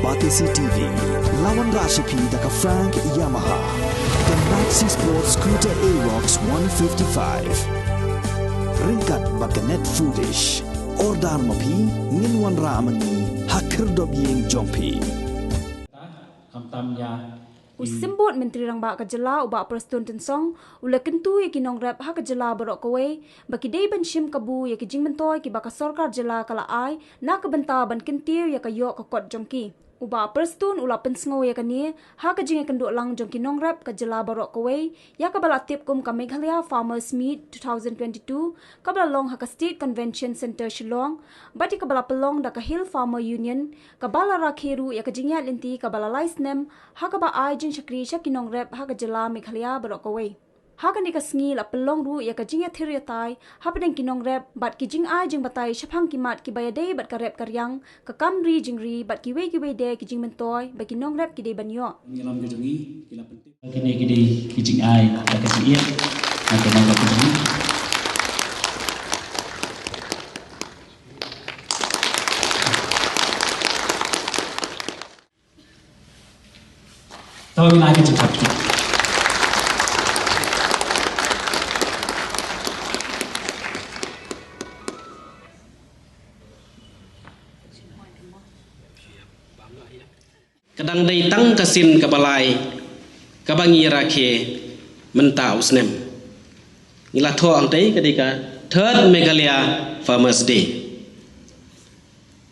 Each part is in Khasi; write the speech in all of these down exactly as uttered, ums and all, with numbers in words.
Batesi T V, la wanrah sha phi da ka Frank Yamaha, ka Maxi Sport Scooter Aerox one fifty-five. Ryngkat bad ka Net Foodish. Order ma phi, ngin wanrah ma ngi ha khyrdop ïing jong phi. Khamtam ïa U Symbud Myntri Rangbah ka jylla u Bah Prestone Tynsong u la kyntu ïa ki nongrep ha ka jylla baroh kawei ba ki dei ban shim kabu ïa ki jingmyntoi kiba ka sorkar jylla ka la ai na ka bynta ban kyntiew ïa ka ïoh ka kot jong ki. U Bah Prestone u la pynsngew ïa kane ha ka jingïakynduh lang jong ki nongrep ka jylla baroh kawei ïa kaba la tip kum ka Meghalaya Farmers Meet two thousand twenty-two kaba la long ha ka State Convention Centre Shillong bad ïa kaba la pynlong da ka Hill Farmer Union kaba la rakhe ruh ïa ka jingïaid lynti kaba la lai snem ha kaba ai jingshakri sha ki nongrep ha ka jylla Meghalaya baroh kawei. Ha kane ka sngi la pynlong ruh ïa ka jingïathir ïatai hapdeng ki nongrep bad ki jingai jingbatai shaphang ki mat kiba ïadei bad ka rep ka riang, ka kam ri jingri bad kiwei kiwei de ki jingmyntoi ba ki nongrep ki dei ban ïoh. Ngi lam ka jong ngi ki la pyntip kane ki dei ki jingai ba ka jingïeit na ka nongrep ka jong ngi. To ngin ai ka jingkyrpad. Ka dang dei tang ka sien kaba lai kaba ngi rakhe mynta u snem. Ngi la thoh hangtei ka dei ka Third Meghalaya Farmers Day.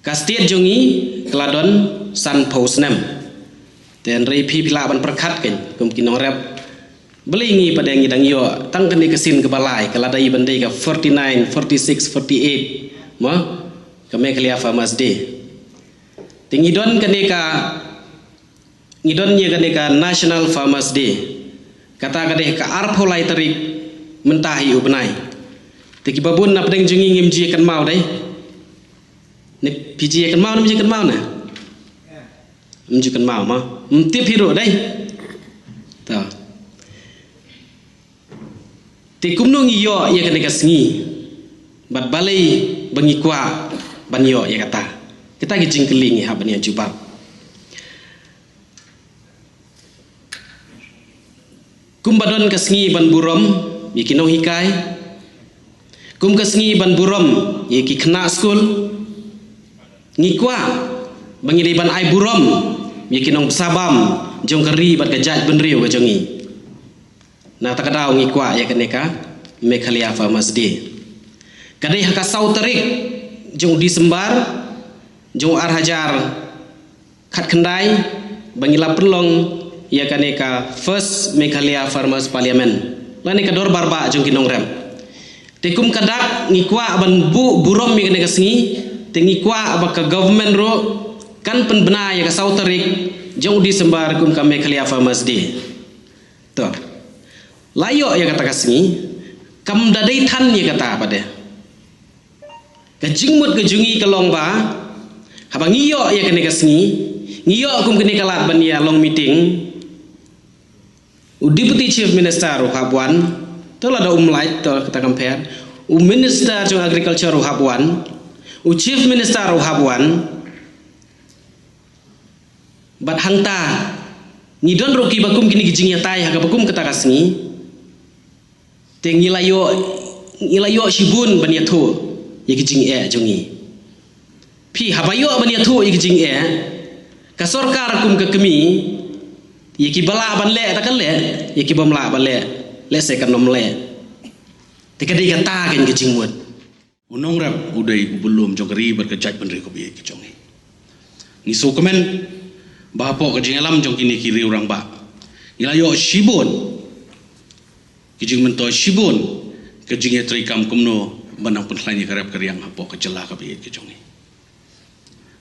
Ka state jong ngi ka la don sanphew snem. Te hynrei phi phi lah ban pyrkhat kein kum ki nongrep. Balei ngi pat ngi dang ïoh tang kane ka sien kaba lai ka la dei ban dei ka forty-nine, forty-six, forty-eight. Mo? Ka Meghalaya Farmers Day. Te ngi don kane ka ngi don ïa kane ka National Farmers Day. Kata ka dei ka arphew lai tarik mynta hi u bnai. Te kiba bun na pdeng jong ngi ngim ju ïakynmaw dei. Ne phi ju ïakynmaw ne ym ju ïakynmaw ne? Ym ju ïakynmaw ma. Ym tip hi ruh dei. Ta. Te kumno ngi ïoh ïa kane ka sngi? Bad balei ba ngi kwah ban ïoh ïa kata? Kita ki jingkylli ngi hap ban ïa jubab. Kumba don ka sngi ban burom ïa ki nonghikai, kum ka sngi ban burom ïa ki khynnah skul, ngi kwah ba ngi dei ban ai burom ïa ki nongbsabam jong ka ri bad ka jaitbynriew ka jong ngi. Na kata ka daw ngi kwah ïa kane ka Meghalaya Farmers Day. Ka dei ha ka saw tarik jong u December jong u ar hajar khatkhyndai ba ngi la pynlong ïa kane ka First Meghalaya Farmers Parliament lane ka dorbar bah jong ki nongrep. Te kum ka dak ngi kwah ban buh burom ïa kane ka sngi, te ngi kwah ba ka government ruh kan pynbna ïa ka saw tarik jong u December kum ka Meghalaya Farmers Day. To. La ïoh ïa kata ka sngi, kam da dei than ïa kata pat de. Ka jingmut ka jong ngi ka long ba haba ngi ïoh ïa kane ka sngi, ngi ïoh kum kane ka lad ban ïa long meeting. U Deputy Chief Minister u hap wan, to lada um lait to kata kam pher. U Minister jong Agriculture u hap wan. U Chief Minister u hap wan. Bad hangta ngi don ruh kiba kum kine ki jingïatai ha kaba kum kata ka sngi. Te ngi la ïoh, ngi la ïoh shibun ban ïathuh ïa ki jingeh jong ngi. Phi haba ïoh ban ïathuh ïa ki jingeh, ka sorkar kum ka kmie, ïa kiba lah ban leh ta ka leh, ïa kibym lah ban leh, lehse kan ym leh. Te ka dei kata kein ka jingmut. U nongrep u dei u bynlum jong ka ri bad ka jaitbynriew kaba ïeit ka jong ngi. Ngi sngewkmen ba hapoh ka jingïalam jong kine ki riew rangbah ngi la ïoh shibun ki jingmyntoi, shibun ka jingïatreikam kumno ban nang pynkhlaiñ ïa ka rep ka riang hapoh ka jylla kaba ïeit ka jong ngi.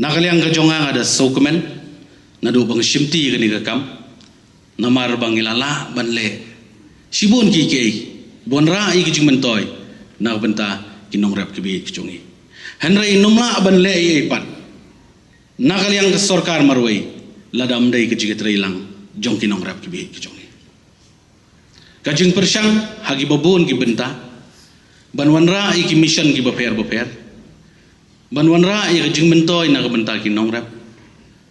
Na ka liang ka jong nga, nga da sngewkmen naduh ba nga shimti ïa kane ka kam. Namar ba ngi la lah ban leh shibun kiei kiei ban wanrah ïa ki jingmyntoi na ka bynta ki nongrep kiba ïeit ki jong ngi. Hynrei ngim lah ban leh ei ei pat na ka liang ka sorkar marwei lada ym dei ka jingïatreilang jong ki nongrep kiba ïeit ki jong ngi. Ka jingpyrshang ha kiba bun ki bynta ban wanrah ïa ki mission kiba pher bapher, ban wanrah ïa ka jingmyntoi na ka bynta ki nongrep.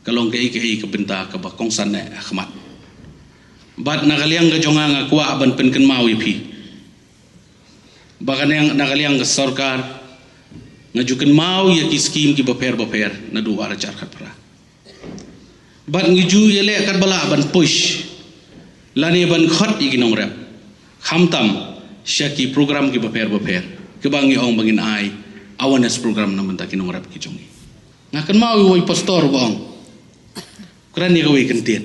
Ka long kaei kaei ka bynta kaba kongsan eh ha khmat. Bad na ka liang ka jong nga nga kwah ban pynkynmaw ïa phi ba ka neng na ka liang ka sorkar nga ju kynmaw ïa ki skim kiba pher bapher naduh ar hajar khatphra. Bad ngi ju ïaleh katba lah ban push lane ban khot ïa ki nongrep, khamtam sha ki program kiba pher bapher kiba ngi ong ba ngin ai awareness program na bynta ki nongrep ki jong ngi. Nga kynmaw ïa uwei u pastor ba ong, kren ïa kawei ka ktien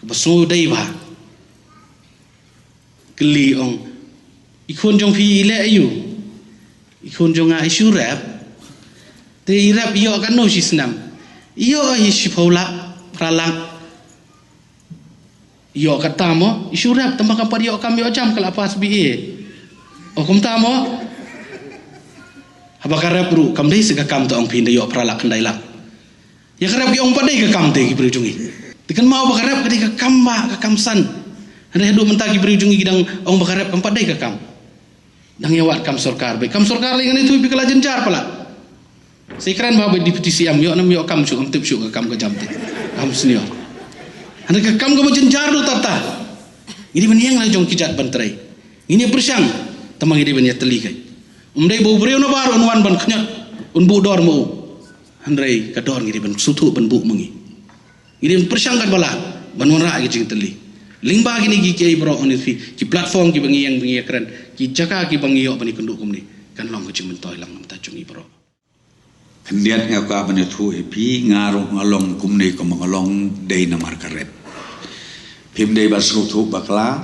kaba sngewdei bha. Kylli ong, i khun jong phi i leh aïu? I khun jong nga i shu rep. Te i rep ïoh katno shi snem? Ïoh hi shiphew lak, phra lak. Ïoh kata mo, i shu rep, tang ba kam pat ïoh kam ïoh jam ka la pass B A. O kumta mo. Haba ka rep ruh kam dei sa ka kam, te ong phi da ïoh phra lak khyndai lak. Ïa ka rep ki ong pat dei ka kam te ki briew jong ngi. Te kynmaw ba ka rep ka dei ka kam ba ka kam san. Hynrei haduh mynta ki briew jong ngi ki dang ong ba ka rep kam pat dei ka kam. Dang ïa wad kam sorkar, ba kam sorkar lei ngan ïathuh ïa phi ka la jynjar palat. Sa ïa kren bha ba i Deputy C M ïoh nam ïoh kam shuh, ngam tip shuh ka kam ka jam te. Kam senior. Hynrei ka kam kaba jynjar ruh tata. Ngi dei ban ïeng la jong ki jait ban trei. Ngin ïa pyrshang, tangba ngi dei ban ïa tylli kai. Um dei ba u briew na bar un wan ban khñiot, un buh dor ma u. Hynrei ka dor ngi dei ban sngewthuh ban buh ma ngi. Ngi dei ban pyrshang katba lah ban wanrah ïa ka jingtylli. Lyngba kine ki, ki, baroh ngi, ki platform kiba ngi ïeng ba ngi ïakren, ki jaka kiba ngi ïoh ban ïakynduh kumne, kan long ka jingmyntoi lang na bynta jong ngi baroh. Khyndiat nga kwah ban ïathuh ïa phi, nga ruh nga long kumne kumba nga long dei namar ka rep. Phim dei ban sngewthuh bakla,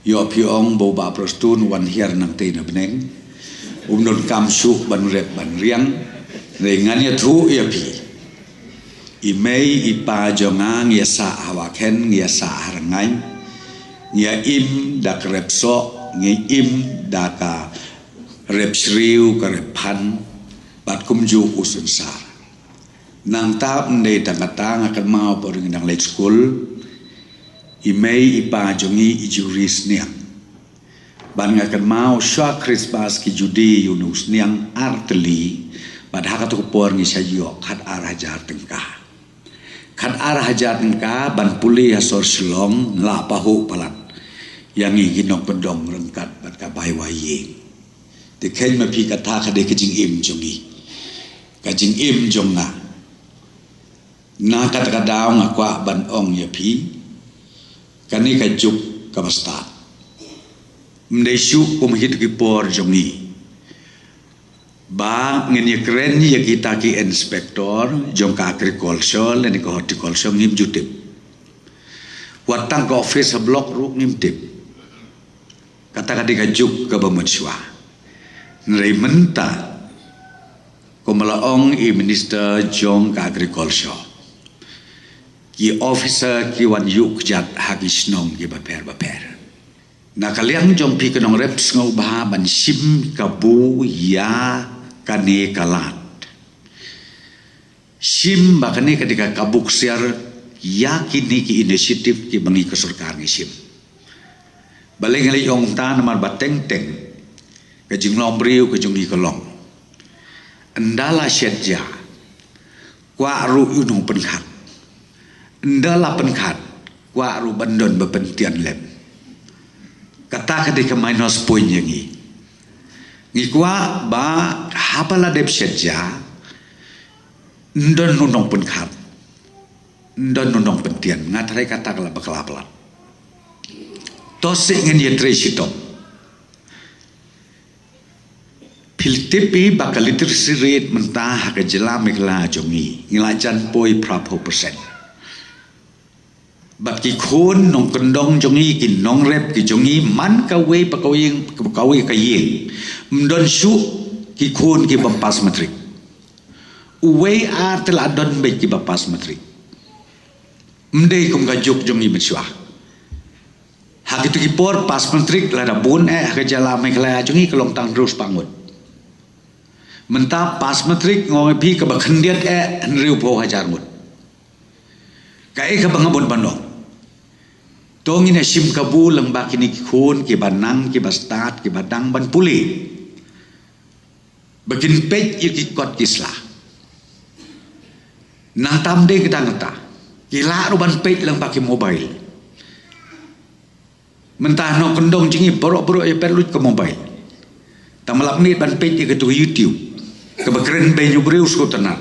ïoh phi ong ba u Bah Prestone u wan hiar nangtei na bneng. Um donkam shuh ban rep ban riang. Hynrei ngan ïathuh ïa phi. I mei i pa jong nga ngi ïa sah ha Wahkhen, ngi ïa sah ha Rngaiñ. Ngi ïa im da ka rep soh, ngi im da ka rep shriew, ka rep phan, bad kumjuh u synsar. Nangta ym dei tang kata, nga kynmaw ba ngi dang leit skul, i mei i pa jong ngi i ju ri sniang. Bad nga kynmaw shuwa Khristmas ki ju die ïa une u sniang ar tylli, bad ha kato ka por ngi sa ïoh khat ar hajar tyngka. Khat ar hajar tyngka ban pule ha sor Shillong, la pahuh palat ïa ngi ki nongkyndong ryngkat bad ka bai wai ïing. Te kheiñ ma phi, kata ka dei ka jingim jong ngi, ka jingim jong nga. Na kata ka daw nga kwah ban ong ïa phi, kane ka juk kaba stad. Ym dei shuh kum ha kito ki por jong ngi ba ngin ïakren ïa kita ki inspector jong ka agriculture lane ka horticulture, ngim ju tip. Wat tang ka office ha block ruh ngim tip. Kata ka dei ka juk kaba mynshuwa. Hynrei mynta, kumba la ong i minister jong ka agriculture, ki officer ki wan ïuh kjat ha ki shnong kiba pher bapher. Na ka liang jong phi ki nongrep, sngewbha ban shim kabu ïa kane ka lad. Shim ba kane ka dei ka kabu ksiar ïa kine ki initiative kiba ngi ka sorkar ngi shim. Balei nga la ong kumta? Namar ba teng teng ka jinglong briew ka jong ngi ka long, ynda la shet ja, kwah ruh ïa u nongpynkhat. Ynda la pynkhat, kwah ruh ban don ba pyntian lem. Kata ka dei ka minus point ïa ngi. Ngi kwah ba haba la dep shet ja, ym don u nongpynkhat, ym don u nongpyntian. Nga tharai kata ka la bakla palat. To seh ngin ïatrei shitom. Phi tip hi ba ka literacy rate mynta ha ka jylla Meghalaya jong ngi, ngi la jan poi phra phew percent. Bad ki khun nongkyndong jong ngi, ki nongrep ki jong ngi, man kawei pa kawei, kawei ka ïing, ym don shuh ki khun kiba pass matric. Uwei ar te la don beit kiba pass matric. Ym dei kum ka juk jong ngi mynshuwa. Ha kito ki por pass matric lada bun eh ha ka jylla Meghalaya jong ngi ka long tang hynriew spah ngut. Mynta pass matric nga ong ïa phi kaba khyndiat eh hynriew phew hajar ngut. Kaei kaba nga bun ban ong? To ngin ïa shim kabu lyngba kine ki khun kiba nang, kiba stad, kiba dang ban pule, ba kin peit ïa ki kot ki sla. Nangta ym dei kata kata, ki lah ruh ban peit lyngba ki mobile. Mynta nongkyndong jong ngi baroh baroh ïa peit lut ka mobile. Tang ba lap miet ban peit ïa katu ka YouTube kaba kren beiñ u briew shu tynnat.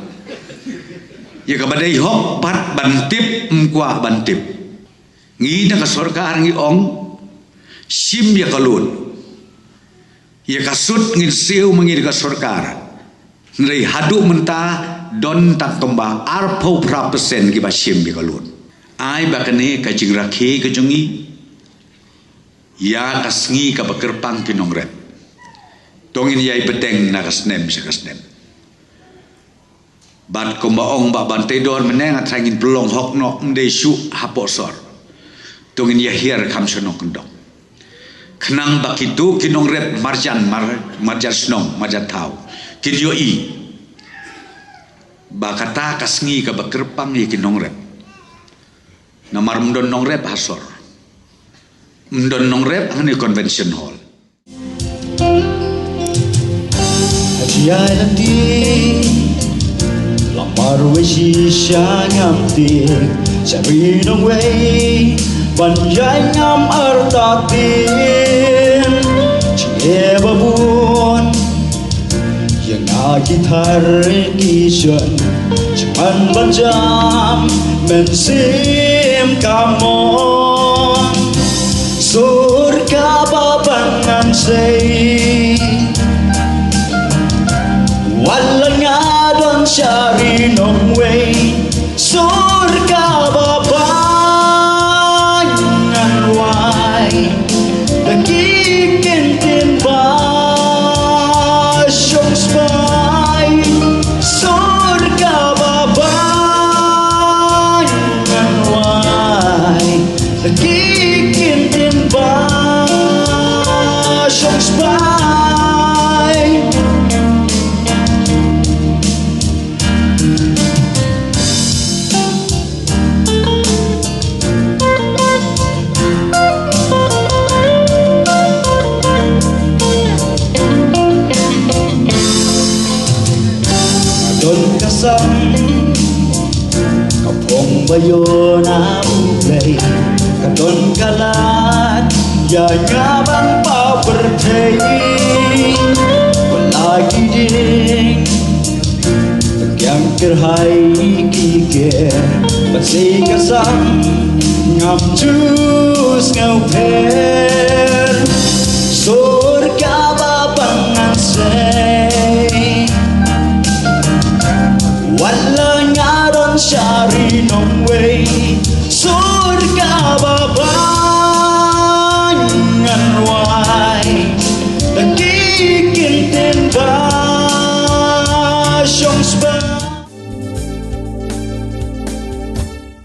Ïa kaba dei hok pat ban tip ym kwah ban tip. Ngi na ka sorkar ngi ong shim ïa ka loan. Ïa ka sut ngin siew ma ngi da ka sorkar. Hynrei haduh mynta don tang kumba arphew phra percent kiba shim ïa ka loan. Ai ba kane ka jingrakhe ka jong ngi ïa ka sngi kaba kyrpang ki nongrep. To ngin ïai bteng na ka snem sha ka snem. Bad kumba ong Bah Banteidor mynne, nga tharai ngin pynlong hok noh, ym dei shuh hapoh sor. To ngin ïa hiar kham sha nongkyndong. Khnang ba kito ki nongrep marjan, mar-, marjan shnong, marjan thaw, kin ïohi ba kata ka sngi kaba kyrpang ïa ki nongrep. Namar ym don nongrep ha sor. Ym don nongrep hangne convention hall. Ïa lynti lamar wei shisha ngam tieng, sha ri nongwei ban ïaid ngam artatien. Jingeh ba bun ïa nga ki thar ki shon, jingman ban jam mynsiem ka mon. Sur kaba ban ngan sei, wat la nga don sha ri nongwei. Sur kaba ban ngan wai da ki kyntien ba shong spah. Sur kaba ban ngan wai da ki kyntien ba shong spah. Don ka sam ka phong ba ïoh na U Blei, ka don ka lad ïa nga ban paw pyrthei. Wat la ki dieng ba kiang kyrhai ki ker, ban sei ka sam ngam ju sngew pher. Sur kaba ban ngan sei, wat la nga don sha ri nongwei. Sur kaba ban